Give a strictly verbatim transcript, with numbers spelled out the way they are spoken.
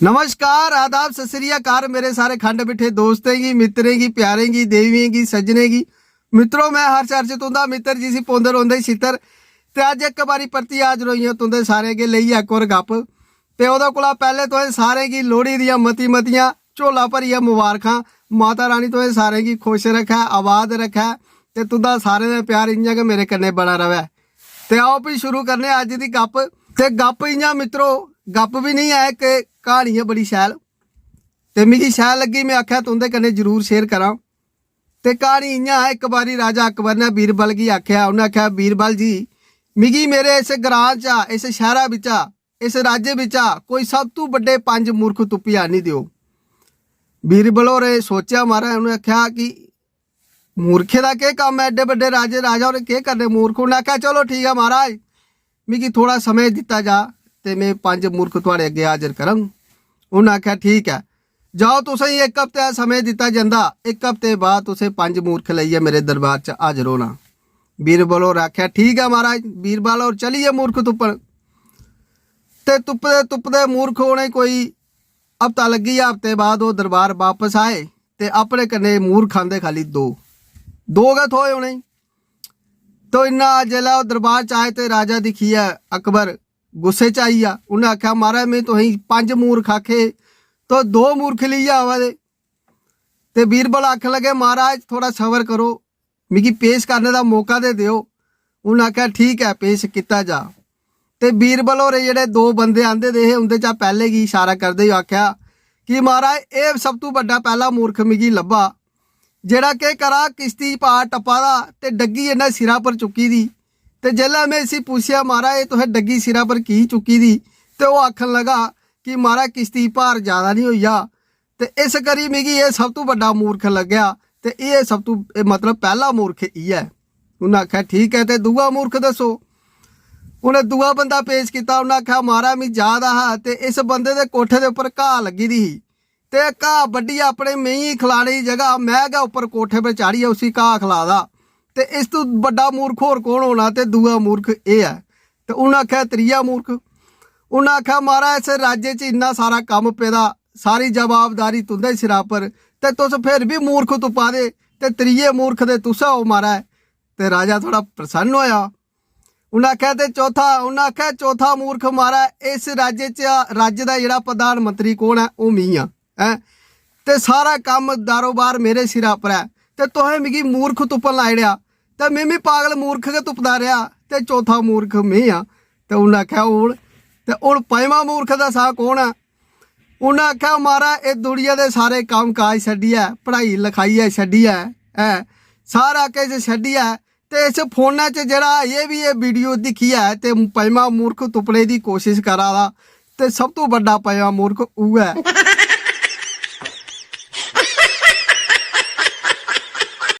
नमस्कार, आदाब, सत श्री अकाल मेरे सारे खंड मिट्ठे दोस्तें गी, मित्तरें गी, प्यारें गी, देवियें गी, सज्जनें गी। मित्रो, मैं हर शहर च तुंदा मित्तर, जिसी पौंदे रौंदे छित्तर। ते अज्ज इक बारी परतियै हाजर होई आं तुंदे सारें गे लेइयै इक होर गप्प। ते ओह्दे कोला पैह्ले तुसें सारें गी लोह्ड़ी दियां मती मतियां झोला भरियै मबारखां। माता रानी तुसें सारें गी खुश रक्खै, आबाद रक्खै, ते तुंदा सारें दा प्यार इ'यां गै मेरे कन्नै बना र'वै। ते आओ, भी शुरू करने आं अज्ज दी गप्प। ते गप्प इ'यां मित्रो, गप्प बी निं ऐ, इक क्हानी ऐ बड़ी शैल। ते मिगी शैल लग्गी, में आखेआ तुं'दे कन्नै जरूर share करां। ते क्हानी इ'यां ऐ, इक बारी राजा अकबर ने बीरबल गी आखेआ, उ'न्नै आखेआ, "बीरबल जी, मिगी मेरे इस ग्रां चा, इस शैह्रा बिच्चा, इस राज्य बिच्चा कोई सब तू बड्डे पंज मूर्ख तुप्पी आह्नी देओ।" बीरबल होरें सोचेआ, महाराज, उ'नें आखेआ कि मूर्खे दा केह् कम्म ऐ, एड्डे बड्डे राजे, राजा होरें केह् करने मूर्ख? उ'न्नै आखेआ, "चलो ठीक ऐ महाराज, मिगी थोह्ड़ा समें दित्ता जा ते में पंज मूर्ख थुआढ़े अग्गें हाजर करङ।" उ'न्नै आखेआ, "ठीक ऐ, जाओ, तुसेंगी इक हफ्ते दा समें दित्ता जंदा, इक हफ्ते बाद तुसें पंज मूर्ख लेइयै मेरे दरबार च हाजर होना।" बीरबल होर आखेआ, "ठीक ऐ महाराज।" बीरबल होर चली गे मूर्ख तुप्पन। ते तुप्पदे तुप्पदे मूर्ख उ'नें कोई हफ्ता लग्गी गेआ। हफ्ते बाद ओह् दरबार बापस आए ते अपने कन्नै मूर्ख आंदे खाल्ली दो, दो गै थ्होए उ'नेंगी। तो इन्ना जेल्लै ओह् दरबार च आए ते राजा दिक्खियै अकबर गुस्से च आई गेआ। उ'न्नै आखेआ, "महाराज, में तुसेंगी पंज मूर्ख आखे, तुस दो मूर्ख लेइयै आवा दे।" ते बीरबल आखन लगे, "महाराज, थोह्ड़ा सबर करो, मिगी पेश करने दा मौका ते देओ।" उ'न्नै आखेआ, "ठीक ऐ, पेश कीता जा।" ते बीरबल होरें जेह्ड़े दो बंदे आंदे दे हे, उं'दे चा पैह्ले गी इशारा करदे होई आखेआ कि, "महाराज, एह् सब तू बड्डा पैह्ला मूर्ख मिगी लब्भा, जेह्ड़ा केह् करा, किश्ती पार टप्पा दा ते डग्गी इन्नै सिरा पर चुक्की दी। ते जेल्लै में इसी पुच्छेआ, 'महाराज, एह् तुसें डग्गी सिरा पर की चुक्की दी?' ते ओह् आखन लगा कि, 'महाराज, किश्ती भार ज्यादा निं होई जा।' ते इस करी मिगी एह् सब तू बड्डा मूर्ख लग्गेआ। ते एह् सब तू, एह् मतलब पैह्ला मूर्ख इ'यै।" उ'न्नै आखेआ, "ठीक ऐ, ते दूआ मूर्ख दस्सो।" उ'नें दूआ बंदा पेश कीता। उ'न्नै आखेआ, "महाराज, में जा दा हा ते इस बंदे दे कोठे दे उप्पर घाऽ लग्गी दी ही, ते घाऽ बड्ढियै अपने मेंही खलाने दी जगह में गै उप्पर कोठे पर चाढ़ियै उसी घाऽ खला दा। ते इस तू बड्डा मूर्ख होर कौन होना?" ते दूआ मूर्ख एह् ऐ। ते उ'न्नै आखेआ, "त्रीया मूर्ख।" उ'न्नै आखेआ, "महाराज, इस राज्य च इन्ना सारा कम्म पेदा, सारी जवाबदारी तुं'दे सिरा पर, ते तुस फिर बी मूर्ख तुप्पा दे, ते त्रीये मूर्ख ते तुस ओ महाराज।" ते राजा थोह्ड़ा प्रसन्न होएआ। उ'न्नै आखेआ, "ते चौथा?" उ'न्नै आखेआ, "चौथा मूर्ख महाराज, इस राज्य च, राज्य दा जेह्ड़ा प्रधानमंत्री कौन ऐ, ओह् मी आं, हैं? ते सारा कम्म, दारोबार मेरे सिरा पर ऐ, ते तुसें मिगी मूर्ख तुप्पन लाई ओड़ेआ, ते में बी पागल मूर्ख गै तुप्पदा रेहा, ते चौथा मूर्ख में आं।" ते उ'न्नै आखेआ, "हून, ते हून पंजमा मूर्ख दस्सां कौन ऐ?" उ'न्नै आखेआ, "महाराज, एह् दुनिया दे सारे कम्म काज छड्डियै, पढ़ाई लखाई ऐ छड्डियै, ऐ, सारा किश छड्डियै, ते इस फोनै च जेह्ड़ा अजें बी एह् video दिक्खियै ते पंजमा मूर्ख तुप्पने दी कोशश करा दा, ते सब तू बड्डा पंजमा मूर्ख उ'ऐ।"